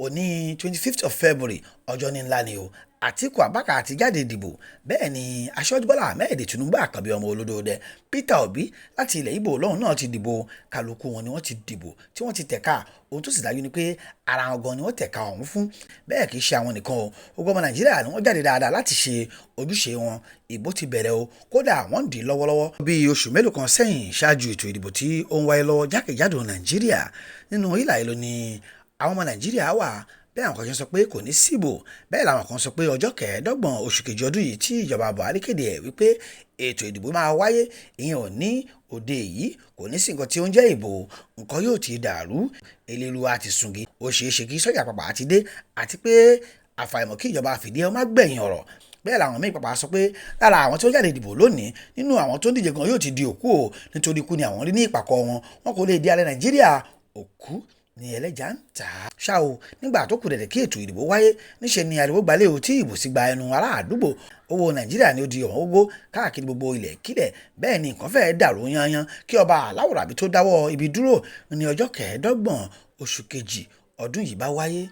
Òní 25th of February, ọjọ́ ní ńlá ni o. Àtíkù Abubakar ti jáde dìbò. Bẹ́ẹ̀ ni Aṣíwájú Bọ́lá Ahmed Tinubu, àkànbí ọmọ olódòdẹ Peter Obi láti ilẹ̀ Ìgbò lọ́hùn náà ti dìbò. Kálukú wọn ni wọ́n ti dìbò tí wọ́n ti tẹ̀ka. Ohun tó sì dájú ni pé ara wọn gan ni wọ́n tẹ̀ka ọ̀hún fún. Bẹ́ẹ̀ kì í ṣe àwọn nìkan o, gbogbo ọmọ Nàìjíríà ni wọ́n jáde dáadáa láti ṣe ojúṣe wọn. Ìbò ti bẹ̀rẹ̀ o, kódà wọ́n ń dì í lọ́wọ́lọ́wọ́. Bí oṣù mélòó kan sẹ́yìn, ṣáájú ètò ìdìbò tí ó ń wáyé lọ́wọ́ jákèjádò Nàìjíríà, nínú ìlà ìlú ni àwọn ọmọ Nàìjíríà wà. Bẹ́ẹ̀ àwọn kan ṣe sọ pé kò ní síbò, bẹ́ẹ̀ làwọn kan sọ pé ọjọ́ 25 oṣù kejì ọdún yìí tí ìjọba Buhari kéde ẹ̀ wípé ètò ìdìbò máa wáyé, ìyẹn ò ní òde yìí, kò ní sí nǹkan tí ó ń jẹ́ ìbò, nǹkan yóò ti dàrú, eléru àti sungi, ó ṣeé ṣe kí sọ́jà pàpà àti dé, àti pé àfàìmọ̀ kí ìjọba fìdí ẹ má gbẹ̀yìn ọ̀rọ̀. Bẹ́ẹ̀ làwọn míì pàpà sọ pé lára àwọn tó jáde dìbò lónìí, nínú àwọn tó ń díje gan yóò ti di òkú o, nítorí ikú ni àwọn rí ní ìpàkọ́ wọn, wọn kò lè di alẹ́ Nàìjíríà, òkú ní ẹlẹ́jà ń tà á. Ṣá o, nígbà tó kù dẹ̀dẹ̀ kí ètò ìdìbò wáyé, níṣe ni ariwo gbalẹ̀ o, tí ìbò sì gba ẹnu ará àdúgbò. Owó Nàìjíríà ni ó di ọ̀wọ́n gógó káàkiri gbogbo ilẹ̀ kílẹ̀. Bẹ́ẹ̀ ni nǹkan fẹ́ẹ́ dàrú yanyan kí ọba aláwòrán àbí tó dáwọ́ ibi dúró ní ọjọ́ 25 oṣù kejì ọdún yìí bá wáyé.